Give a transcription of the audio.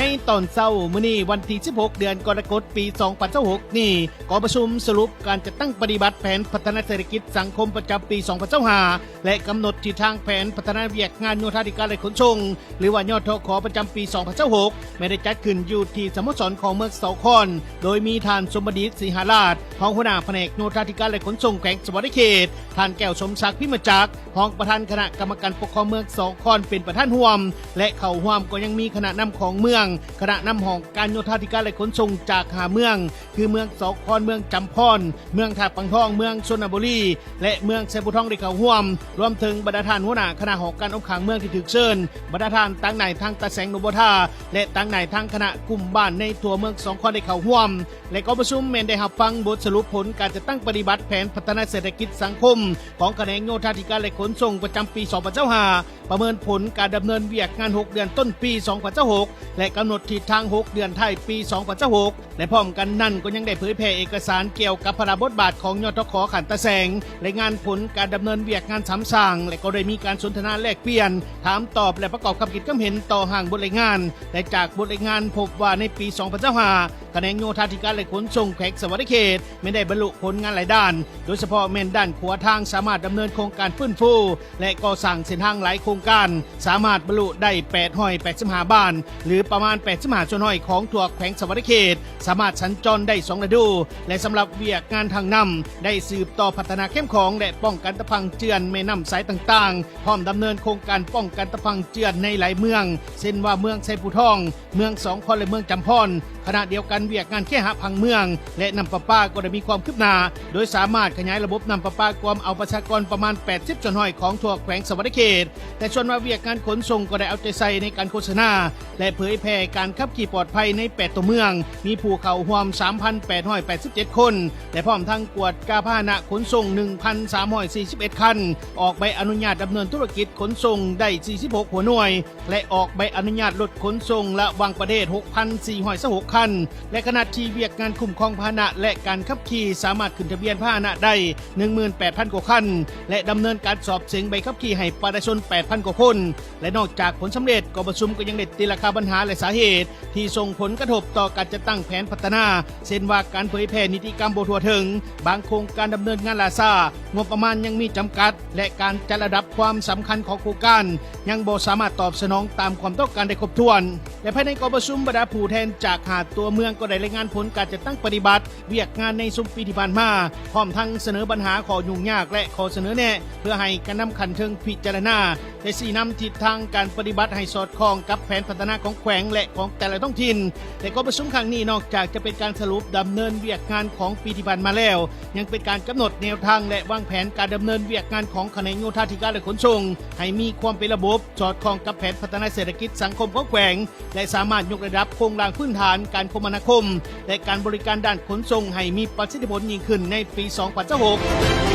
ໃນຕອນເຊົ້າມື້ນີ້ ວັນທີສິບຫົກ ເດືອນກໍລະກົດ ປີສອງພັນຊາວຫົກນີ້, ກອງປະຊຸມສະຫຼຸບການຈັດຕັ້ງປະຕິບັດແຜນພັດທະນາເສດຖະກິດສັງຄົມປະຈຳປີສອງພັນຊາວຫ້າ ແລະ ກຳນົດທິດທາງແຜນພັດທະນາວຽກງານໂຍທາທິການ ແລະ ຂົນສົ່ງ ຫຼືວ່າ ຍທຂ ປະຈຳປີສອງພັນຊາວຫົກ ແມ່ນໄດ້ຈັດຂຶ້ນຢູ່ທີ່ສະໂມສອນຂອງເມືອງສາຄອນ, ໂດຍມີທ່ານ ສົມບັນດິດ ສີຫາລາດ ຮອງຫົວໜ້າພະແນກໂຍທາທິການ ແລະ ຂົນສົ່ງແຂວງສະຫວັນນະເຂດ, ທ່ານ ແກ້ວສົມສັກ ພິມມະຈັກ ຮອງປະທານຄະນະກຳມະການປົກຄອງເມືອງສາຄອນເປັນປະທານຮ່ວມ ແລະ ເຂົ້າຮ່ວມກໍຍັງມີຄະນະນຳຂອງເມືອງ, ຄະນະນຳຫ້ອງການໂຍທາທິການ ແລະ ຂົນສົ່ງຈາກຫ້າເມືອງ ຄືເມືອງສາຄອນ, ເມືອງຈຳພອນ, ເມືອງທ່າປາງທອງ, ເມືອງຊົນນະບູລີ ແລະ ເມືອງໄຊພູທອງໄດ້ເຂົ້າຮ່ວມ, ລວມເຖິງບັນດາທ່ານຫົວໜ້າຄະນະຫ້ອງການອ້ອມຂ້າງເມືອງທີ່ຖືກເຊີນ, ບັນດາທ່ານຕາງນາຍທາງຕາແສງ ໜອງບົວທາ ແລະ ຕາງນາຍທາງຄະນະກຸ່ມບ້ານໃນທົ່ວເມືອງສາຄອນໄດ້ເຂົ້າຮ່ວມ. ແລະ ກອງປະຊຸມແມ່ນໄດ້ຮັບຟັງບົດສະຫຼຸບຜົນການຈັດຕັ້ງປະຕິບັດແຜນພັດທະນາເສດຖະກິດສັງຄົມຂອງຂະແໜງໂຍທາທິການ ແລະ ຂົນສົ່ງປະຈຳປີສອງພັນຊາວຫ້າ, ປະເມີນຜົນການດຳເນີນວຽກງານຫົກເດືອນຕົ້ນປີສອງພັນຊາວຫົກ ແລະ ກຳນົດທິດທາງຫົກເດືອນທ້າຍປີສອງພັນຊາວຫົກ ແລະ ພ້ອມກັນນັ້ນກໍຍັງໄດ້ເຜີຍແຜ່ເອກະສານກ່ຽວກັບພາລະບົດບາດຂອງ ຍທຂ ຂັ້ນຕາແສງ, ລາຍງານຜົນການດຳເນີນວຽກງານສາມສ້າງ ແລະ ກໍໄດ້ມີການສົນທະນາແລກປ່ຽນ, ຖາມຕອບ ແລະ ປະກອບຄຳຄິດຄຳເຫັນຕໍ່ຮ່າງບົດລາຍງານ ແລະ ຈາກບົດລາຍງານພົບວ່າໃນປີສອງພັນຊາວຫ້າ ຂະແໜງໂຍທາທິການ ແລະ ຂົນສົ່ງແຂວງສະຫວັນນະເຂດແມ່ນໄດ້ບັນລຸຜົນງານຫຼາຍດ້ານ, ໂດຍສະເພາະແມ່ນດ້ານຂົວທາງສາມາດດຳເນີນໂຄງການຟື້ນຟູ ແລະ ກໍ່ສ້າງເສັ້ນທາງຫຼາຍໂຄງການ ສາມາດບັນລຸໄດ້ແປດຮ້ອຍແປດສິບຫ້າບ້ານ ຫຼື ປະມານແປດສິບຫ້າສ່ວນຮ້ອຍຂອງທົ່ວແຂວງສະຫວັນນະເຂດ ສາມາດສັນຈອນໄດ້ສອງລະດູ ແລະ ສຳລັບວຽກງານທາງນ້ຳ ໄດ້ສືບຕໍ່ພັດທະນາແຄມຂອງ ແລະ ປ້ອງກັນຕະພັ່ງເຈື່ອນແມ່ນ້ຳສາຍຕ່າງໆ, ພ້ອມດຳເນີນໂຄງການປ້ອງກັນຕະພັ່ງເຈື່ອນໃນຫຼາຍເມືອງ ເຊັ່ນວ່າເມືອງໄຊພູທອງ, ເມືອງສາຄອນ ແລະ ເມືອງຈຳພອນ. ຂະນະດຽວກັນ, ວຽກງານເຄຫະຜັງເມືອງ ແລະ ນ້ຳປະປາກໍໄດ້ມີຄວາມຄືບໜ້າ, ໂດຍສາມາດຂະຫຍາຍລະບົບນ້ຳປະປາກວມເອົາປະຊາກອນປະມານແປດສິບສ່ວນຮ້ອຍຂອງທົ່ວແຂວງສະຫວັນນະເຂດ. ແຕ່ສ່ວນວ່າວຽກງານຂົນສົ່ງກໍໄດ້ເອົາໃຈໃສ່ໃນການໂຄສະນາ ແລະ ເຜີຍແຜ່ການຂັບຂີ່ປອດໄພໃນແປດຕົວເມືອງ, ມີຜູ້ເຂົ້າຮ່ວມສາມພັນແປດຮ້ອຍແປດສິບເຈັດຄົນ ແລະ ພ້ອມທັງກວດກາພາຫະນະຂົນສົ່ງໜຶ່ງພັນສາມຮ້ອຍສີ່ສິບເອັດຄັນ, ອອກໃບອະນຸຍາດດຳເນີນທຸລະກິດຂົນສົ່ງໄດ້ສີ່ສິບຫົກຫົວໜ່ວຍ ແລະ ອອກໃບອະນຸຍາດລົດຂົນສົ່ງລະຫວ່າງປະເທດຫົກພັນສີ່ຮ້ອຍຊາວຫົກຄັນ ໃນຂະນະທີ່ວຽກງານຄຸ້ມຄອງພາຫະນະ ແລະ ການຂັບຂີ່ສາມາດຂຶ້ນທະບຽນພາຫະນະໄດ້ໜຶ່ງໝື່ນແປດພັນກວ່າຄັນ ແລະ ດຳເນີນການສອບເສັງໃບຂັບຂີ່ໃຫ້ປະຊາຊົນແປດພັນກວ່າຄົນ. ແລະ ນອກຈາກຜົນສຳເລັດ, ກອງປະຊຸມກໍຍັງໄດ້ຕີລາຄາບັນຫາ ແລະ ສາເຫດທີ່ສົ່ງຜົນກະທົບຕໍ່ການຈັດຕັ້ງແຜນພັດທະນາ, ເຊັ່ນວ່າການເຜີຍແຜ່ນິຕິກຳບໍ່ທົ່ວເຖິງ, ບາງໂຄງການດຳເນີນງານຫຼ້າຊ້າ, ງົບປະມານຍັງມີຈຳກັດ ແລະ ການຈັດລະດັບຄວາມສຳຄັນຂອງໂຄງການ ຍັງບໍ່ສາມາດຕອບສະໜອງຕາມຄວາມຕ້ອງການໄດ້ຄົບຖ້ວນ. ແລະ ພາຍໃນກອງປະຊຸມ, ບັນດາຜູ້ແທນຈາກຫ້າຕົວເມືອງກໍໄດ້ລາຍງານຜົນການຈັດຕັ້ງປະຕິບັດວຽກງານໃນຊຸມປີທີ່ຜ່ານມາ, ພ້ອມທັງສະເໜີບັນຫາ, ຂໍ້ຫຍຸ້ງຍາກ ແລະ ຂໍ້ສະເໜີແນະ ເພື່ອໃຫ້ການນຳຂັ້ນເທິງພິຈາລະນາ ແລະ ຊີ້ນຳທິດທາງການປະຕິບັດໃຫ້ສອດຄ່ອງກັບແຜນພັດທະນາຂອງແຂວງ ແລະ ຂອງແຕ່ລະທ້ອງຖິ່ນ. ແລະ ກອງປະຊຸມຄັ້ງນີ້ ນອກຈາກຈະເປັນການສະຫຼຸບດຳເນີນວຽກງານຂອງປີທີ່ຜ່ານມາແລ້ວ, ຍັງເປັນການກຳນົດແນວທາງ ແລະ ວາງແຜນການດຳເນີນວຽກງານຂອງຂະແໜງໂຍທາທິການ ແລະ ຂົນສົ່ງ ໃຫ້ມີຄວາມເປັນລະບົບ, ສອດຄ່ອງກັບແຜນພັດທະນາເສດຖະກິດສັງຄົມຂອງແຂວງ ແລະ ສາມາດຍົກລະດັບໂຄງລ່າງພື້ນຖານການຄົມມະນາຄົມ ແລະ ການບໍລິການດ້ານຂົນສົ່ງໃຫ້ມີປະສິດທິຜົນຍິ່ງຂຶ້ນໃນປີສອງພັນຊາວຫົກ.